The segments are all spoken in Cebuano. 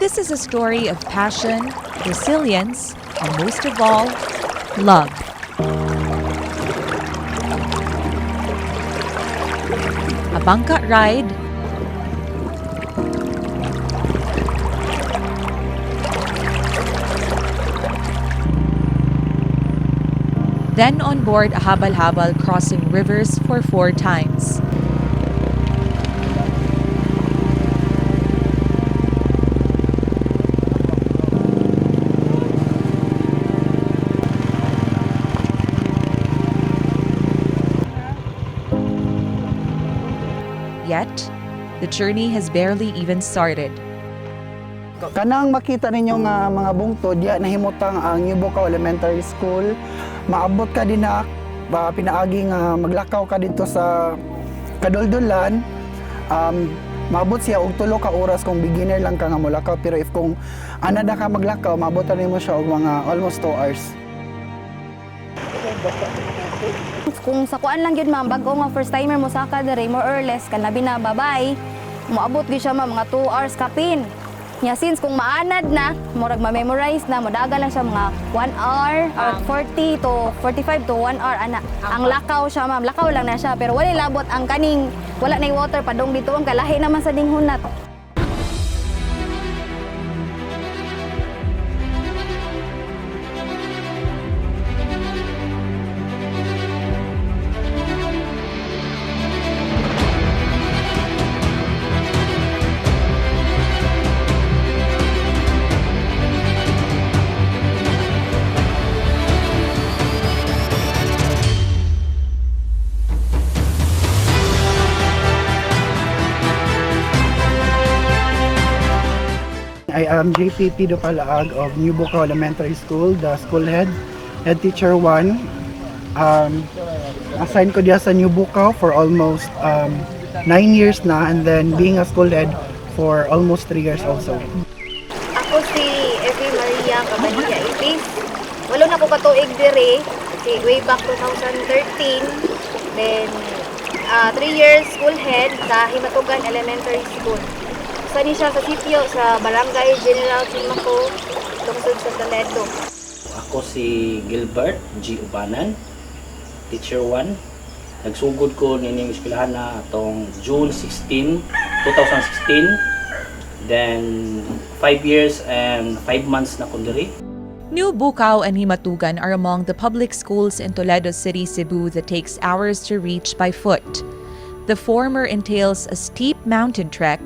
This is a story of passion, resilience, and most of all, love. A bangka ride, then on board a habal-habal crossing rivers for four times. Yet, the journey has barely even started. Kanang makita ninyo nga mga bungtod, diya nahimutang ang New Bukau Elementary School. Maabot ka dinha ba pinaagi nga maglakaw ka dito sa kaduldulan. Maabot siya og 3 ka oras kung beginner lang ka nga molakaw, pero if kung anad na ka maglakaw, maabot na nimo siya og mga almost 2 hours. Kung sa kuan lang gyud, ma'am, bag-o nga first timer mo saka diri, more or less kanabi na babay, moabot gyud siya, ma'am, mga 2 hours kapin. Nya since kung maanad na, murag ma-memorize na, modagan lang siya mga 1 hour or 40 to 45 to 1 hour ana. Ang lakaw siya, ma'am, lakaw lang na siya, pero wala labot ang kaning wala nay water padong dito ang kalahi naman sa dinghunat. I am JP Pido Palaag of New Bukau Elementary School, the school head, head teacher 1. Assigned ko diya sa New Bukau for almost 9 years na and then being a school head for almost 3 years also. Ako si Evie Maria Cabanilla Ipis. 8 na ko katuig diri, si way back 2013. Then 3 years school head sa Himatugan Elementary School. Sa ni siya sa sitio sa Barangay General Simaco, lungsod sa Toledo. Ako si Gilbert G. Ubanan, Teacher 1. Nagsugod ko nining eskwelahan na atong June 16, 2016. Then 5 years and 5 months na ko diri. New Bukau and Himatugan are among the public schools in Toledo City, Cebu that takes hours to reach by foot. The former entails a steep mountain trek,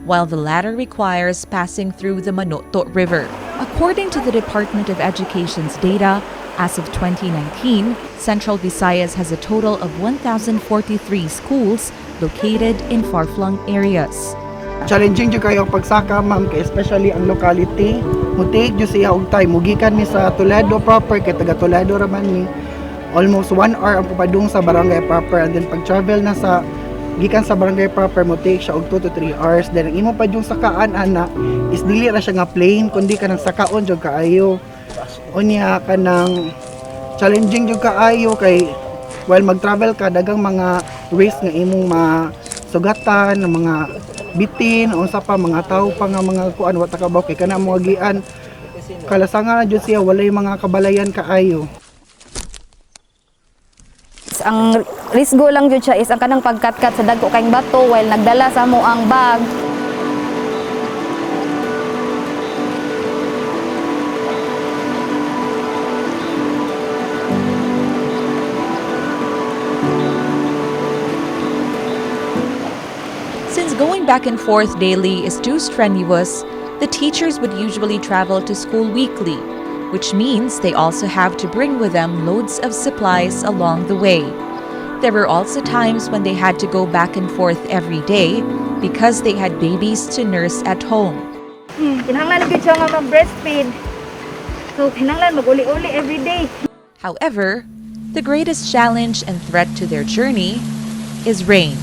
while the latter requires passing through the Manoto River. According to the Department of Education's data, as of 2019, Central Visayas has a total of 1,043 schools located in far-flung areas. Challenging jud kayo ang pagsaka, ma'am, kay especially ang locality. Mo-take jud siya og time. Mugikan mi sa Toledo proper kay taga Toledo ra man mi. Almost 1 hour ang papadung sa barangay proper and then pag travel na sa gikan sa barangay proper, mo take siya og 2 to 3 hours. Then ang imo pa yung sakaan ana is dili ra siya nga plain kundi kanang sakaon jud kaayo. Unya kanang challenging jud kaayo kay while mag-travel ka, dagang mga risk nga imong masugatan ng mga bitin, unsa pa, mga tao pa nga mga kuan, wa ta kabaw kay kana mga gian kalasangan na jud siya, walay mga kabalayan kaayo. Ang risgo lang jud siya is ang kanang pagkatkat sa dagko kayong bato while nagdala sa mo ang bag. Since going back and forth daily is too strenuous, the teachers would usually travel to school weekly, which means they also have to bring with them loads of supplies along the way. There were also times when they had to go back and forth every day because they had babies to nurse at home. Kinahanglan gyud siya nga mag-breastfeed. So kinahanglan mag-uli-uli every day. However, the greatest challenge and threat to their journey is rain.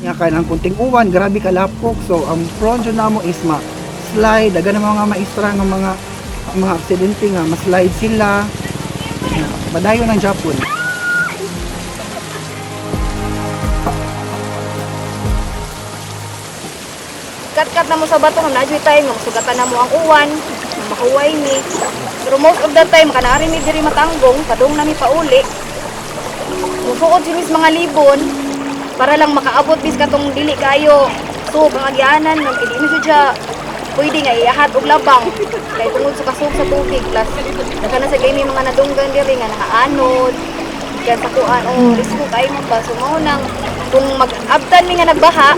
Nga kanang kunting uwan, grabe kalapok. So ang prone jud namo is ma slide, dagan ng mga maestra nga mga aksidente nga ma-slide sila. Padayon ang Japon. Kat-kat na mo sa bato, naa juy time nga sugatan na mo ang uwan, mahuway mi. Pero most of the time kanaari mi diri matanggong, padung nami pauli. Musuod si mis mga libon para lang makaabot bis katong dili kayo. So, ang agyanan ng kay di mi siya pwede nga iahat og labang kay tungod sa kasug sa tubig, plus daghan na sa gaming mga nadunggan diri nga nakaanod kaya sa kuan o risko kay mo ba. So mao nang kung mag-abtan mi nga nagbaha,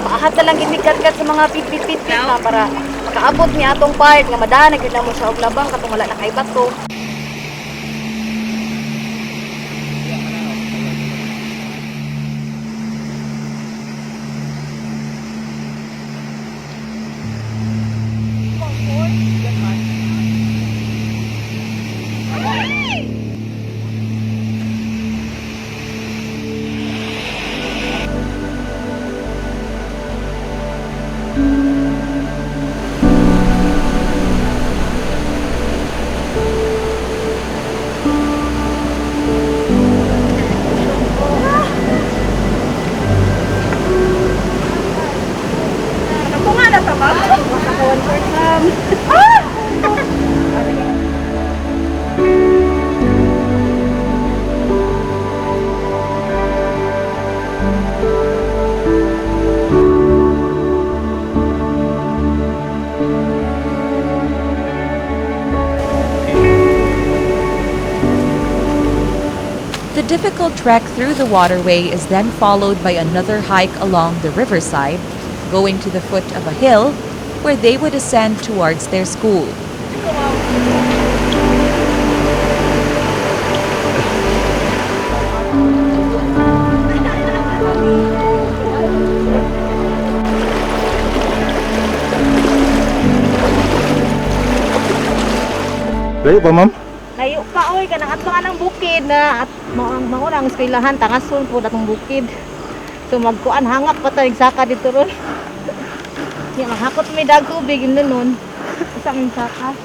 maahat na lang gid mi kat-kat sa mga pit-pit-pit na para makaabot mi atong part nga madana gyud namo siya og labang katong wala na kay bato. The difficult trek through the waterway is then followed by another hike along the riverside, going to the foot of a hill where they would ascend towards their school. Layo pa, ma'am? Layo pa oy, kanang ato ang bukid na at mao ang mao ang eskwelahan tangason po atong bukid. So magkuan hangap pa ta saka dito ron. Ya maghakot may dag tubig yun nun. Usa may saka.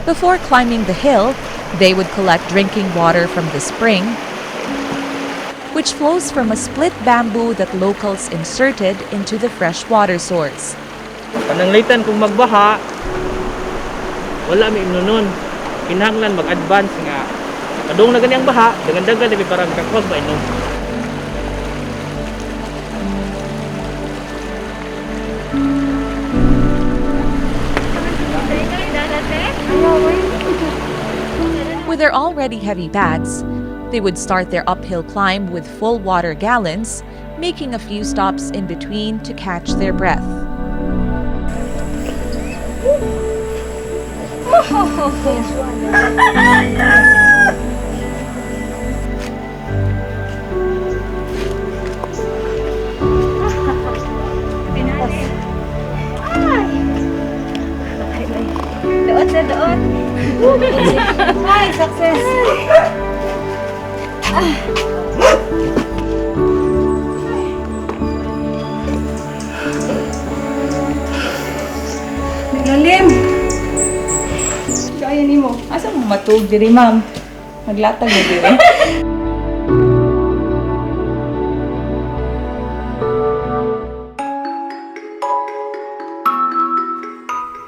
Before climbing the hill, they would collect drinking water from the spring, which flows from a split bamboo that locals inserted into the fresh water source. Pananglitan kung magbaha, wala may imnonon. Kinahanglan mag-advance nga. Padung na gani ang baha, dagan-dagan na para makakuha ba inom. With their already heavy bags, they would start their uphill climb with full water gallons, making a few stops in between to catch their breath. Doot na doot. Ay, success. Lalim. Kaya nimo. Asa mo matug diri, ma'am? Maglatag mo diri.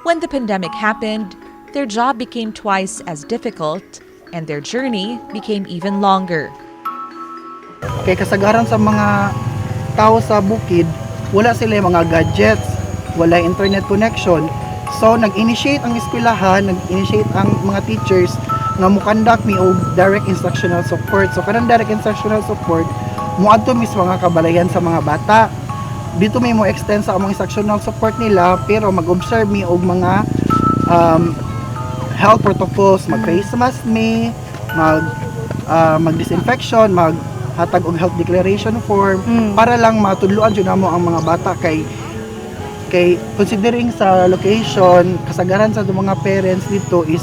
When the pandemic happened, their job became twice as difficult and their journey became even longer. Kay kasagaran sa mga tao sa bukid, wala sila yung mga gadgets, wala internet connection. So nag-initiate ang eskwelahan, nag-initiate ang mga teachers nga mukandak mi og direct instructional support. So kanang direct instructional support, moadto mismo mga kabalayan sa mga bata. Dito may mo extend sa among instructional support nila, pero mag-observe mi og mga health protocols, mag face mask mi, mag disinfection, mag hatag og health declaration form para lang matudloan jud namo ang mga bata kay kay considering sa location, kasagaran sa mga parents dito is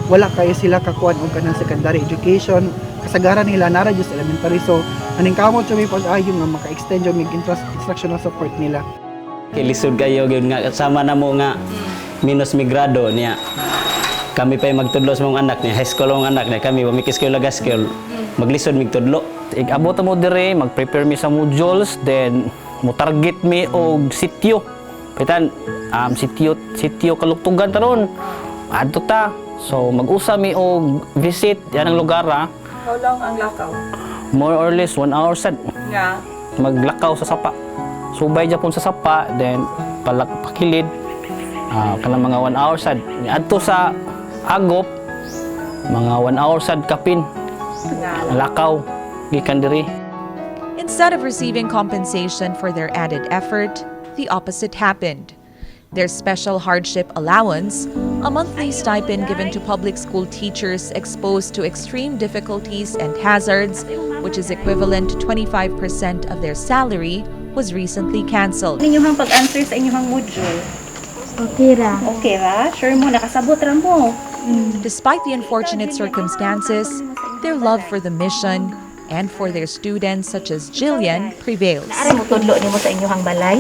wala kayo sila kakuan og kanang secondary education. Kasagaran nila nara just elementary, so aning kamot jud mi pag-ayo nga maka-extend jud mig instructional support nila. Kay lisod kayo gyud nga sama na mo nga minus mi grado niya. Kami pa'y magtudlo sa mga anak niya, high school ang anak niya, kami wa mi school school. Maglisod mig tudlo. Igabot mo dire, mag-prepare mi sa modules, then Mo target mi og sitio. Pitan sitio sitio Kaluktugan taron. Adto ta. So mag-usa mi og visit yan ang lugar ah. How long ang lakaw? More or less 1 hour sad Nga. Maglakaw sa sapa. Subay japon sa sapa, then palak pakilid kanang mga 1 hour sad. Adto sa Agop, mga 1 hour sad kapin Nga. Lakaw gikan diri. Instead of receiving compensation for their added effort, the opposite happened. Their special hardship allowance, a monthly stipend given to public school teachers exposed to extreme difficulties and hazards, which is equivalent to 25% of their salary, was recently cancelled. Inyong pag-answer sa inyong module. Okay ra. Okay ra? Sure mo, nakasabot ra mo. Despite the unfortunate circumstances, their love for the mission and for their students such as Jillian prevails. Naa ray motudlo nimo sa inyong balay?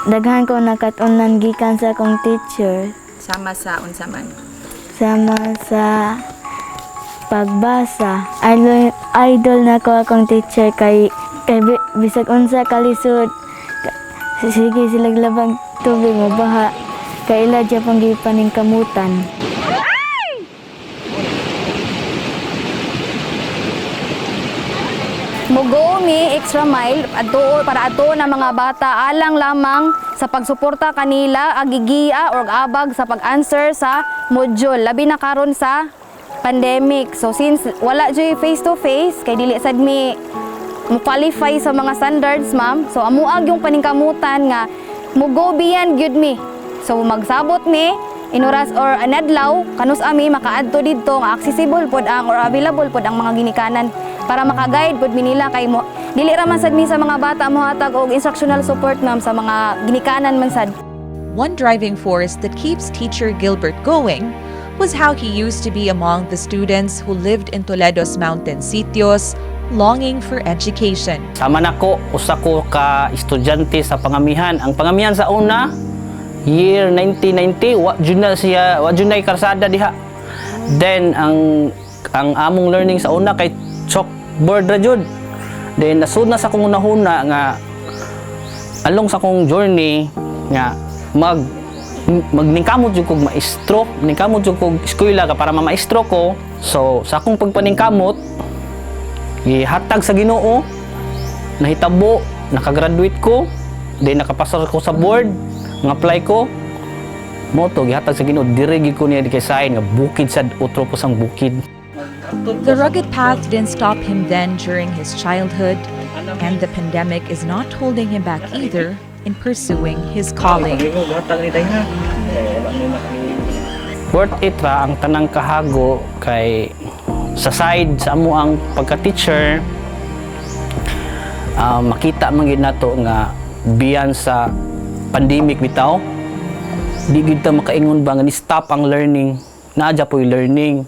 Daghan ko nakat-unan gikan sa akong teacher. Sama sa unsa man? Sama sa pagbasa. Idol, idol na ko akong teacher kay kay bisag unsa kalisod sige sila labag tubig mo baha kay ila gyapon gipaningkamutan. Mo go mi extra mile adto para adto na mga bata alang lamang sa pagsuporta kanila agigia or abag sa pag-answer sa module, labi na karon sa pandemic. So since wala joy face to face kay dili sad mi mo qualify sa mga standards, ma'am, so amuag yung paningkamutan nga mo go beyond gyud mi. So magsabot mi inuras or anadlaw kanus ami makaadto didto nga accessible pod ang or available pod ang mga ginikanan para maka-guide pod mi nila kay mo dili ra man sad mi sa mga bata mohatag og instructional support, ma'am, sa mga ginikanan man sad. One driving force that keeps teacher Gilbert going was how he used to be among the students who lived in Toledo's mountain sitios, longing for education. Sama nako, usa ko ka estudyante sa pangamihan. Ang pangamihan sa una, year 1990, wa jud na siya, wa jud na karsada diha. Then ang among learning sa una kay chalkboard ra jud. Then nasud na sa akong hunahuna nga along sa akong journey nga magningkamot jud kog maestro, ningkamot jud kog eskwela ka para mamaestro ko. So sa akong pagpaningkamot, gihatag sa Ginoo, nahitabo, nakagraduate ko, then nakapasar ko sa board, nga apply ko. Mo to gihatag sa Ginoo, dire gid ko niya di kay sain nga bukid sad, utro po sang bukid. The rugged path didn't stop him then during his childhood, and the pandemic is not holding him back either in pursuing his calling. Worth it ra ang tanang kahago kay sa side sa amo ang pagka-teacher, makita man gid nato nga biyan sa pandemic bitaw, di gid ta makaingon ba nga ni stop ang learning. Naa po'y learning.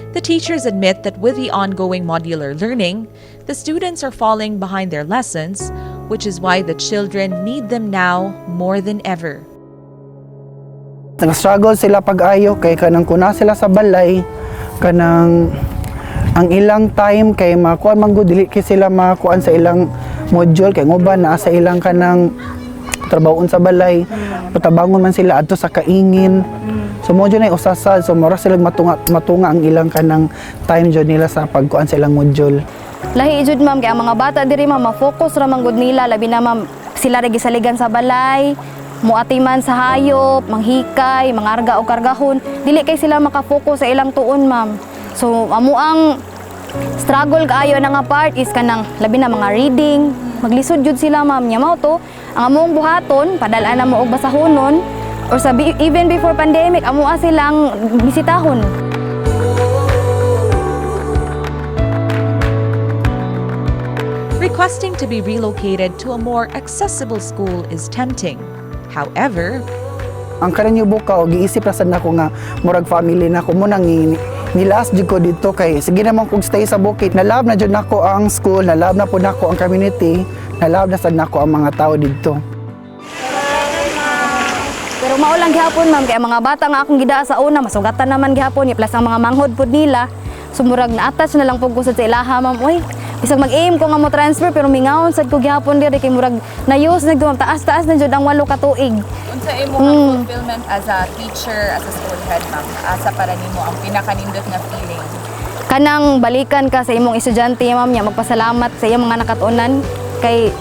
The teachers admit that with the ongoing modular learning, the students are falling behind their lessons, which is why the children need them now more than ever. Nag-struggle sila pag-ayo kay kanang kuna sila sa balay, kanang ang ilang time kay makuan man gud, dili kay sila makuan sa ilang module kay nguban naa sa ilang kanang trabahoon sa balay, patabangon man sila adto sa kaingin. So mo na usa sad, so mura sila matunga matunga ang ilang kanang time jud nila sa pagkuan sa ilang module. Lahi jud, ma'am, kay ang mga bata diri, ma'am, ma-focus ra man gud nila, labi na, ma'am, sila ra gisaligan sa balay, muatiman sa hayop, manghikay, mangarga og kargahon. Dili kay sila maka-focus sa ilang tuon, ma'am. So amo ang struggle kaayo na nga part is kanang labi na mga reading, maglisod jud sila, ma'am. Nya mao to ang among buhaton, padal-an na mo og basahonon or sa even before pandemic amoa silang bisitahon. Requesting to be relocated to a more accessible school is tempting. However, Ang kanang Bukaw, giisip ra sad nako nga murag family na ko mo nang nilas jud ko dito kay sige naman kog stay sa bukid. Na-love na jud nako ang school, na-love na po nako ang community, na-love na sad nako ang mga tao didto. Pero mao lang gihapon, ma'am, kay ang mga bata nga akong gidaa sa una masugatan naman gihapon, plus ang mga manghod pud nila. Sumurag na attach na lang pud ko sa ilaha, ma'am. Uy, Bisag mag-aim ko nga mo transfer pero mingawon sad ko gihapon diri kay murag na-use na gyud, taas-taas na jud ang 8 ka tuig. Unsa imong fulfillment as a teacher, as a school head, ma'am? Asa para nimo ang pinakanindot nga feeling? Kanang balikan ka sa imong estudyante, ma'am, nya magpasalamat sa iyang mga nakatuonan kay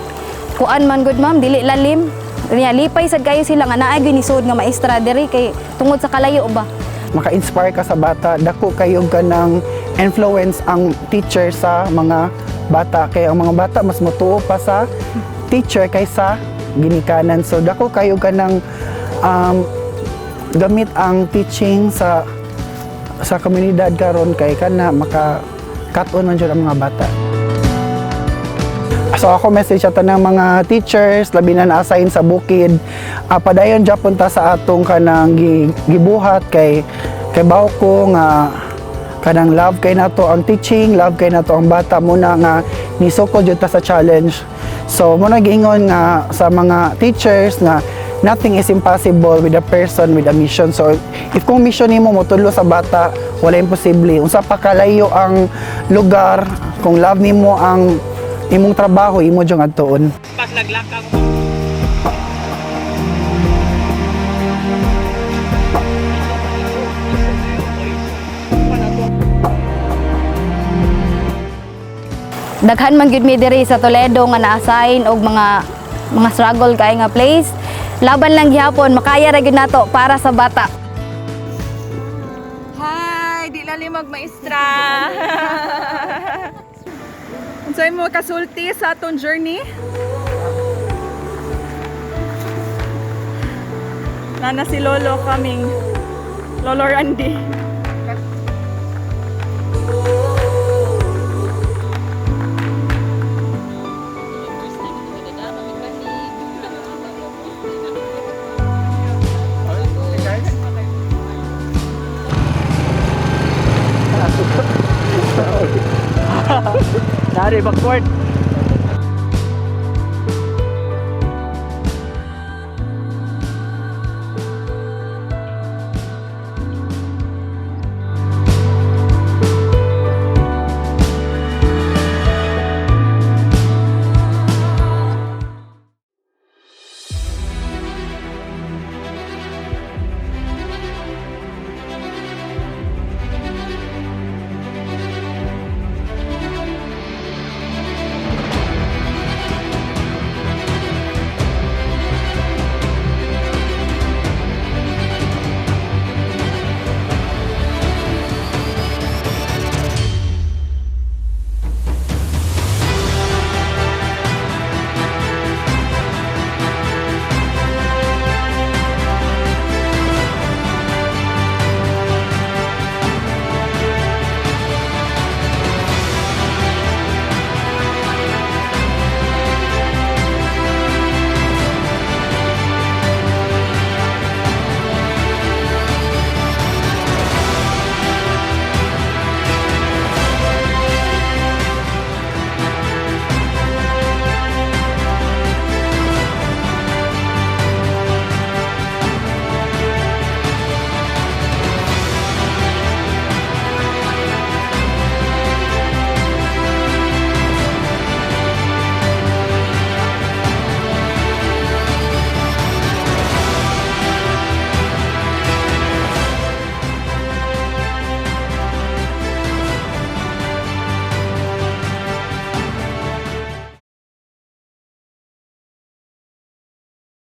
kuan man gud, ma'am, dili lalim niya, lipay sad kayo sila nga naay gyud nisud nga maestra diri kay tungod sa kalayo ba. Maka-inspire ka sa bata, dako kayo ka ng influence ang teacher sa mga bata kay ang mga bata mas motuo pa sa teacher kaysa ginikanan. So dako kayo ka ng gamit ang teaching sa komunidad karon kay kana maka kat-on man jud ang mga bata. So ako message sa tanang mga teachers, labi na na-assign sa bukid, padayon japon ta sa atong kanang gibuhat kay kay bawo ko nga kanang love kay nato ang teaching, love kay nato ang bata muna nga nisukol jud ta sa challenge. So mo na giingon nga sa mga teachers nga nothing is impossible with a person with a mission. So if kung mission nimo motudlo sa bata, wala imposible. Unsa pa kalayo ang lugar, kung love nimo ang imong trabaho, imo jung adtuon. Pas naglakaw. Daghan man gyud mi diri sa Toledo nga na-assign og mga struggle kay nga place. Laban lang gihapon, makaya ra gyud nato para sa bata. Hi, di lalim magmaestra. Unsay mo kasulti sa atong journey? Nana si Lolo kaming Lolo Randy. Dari backward.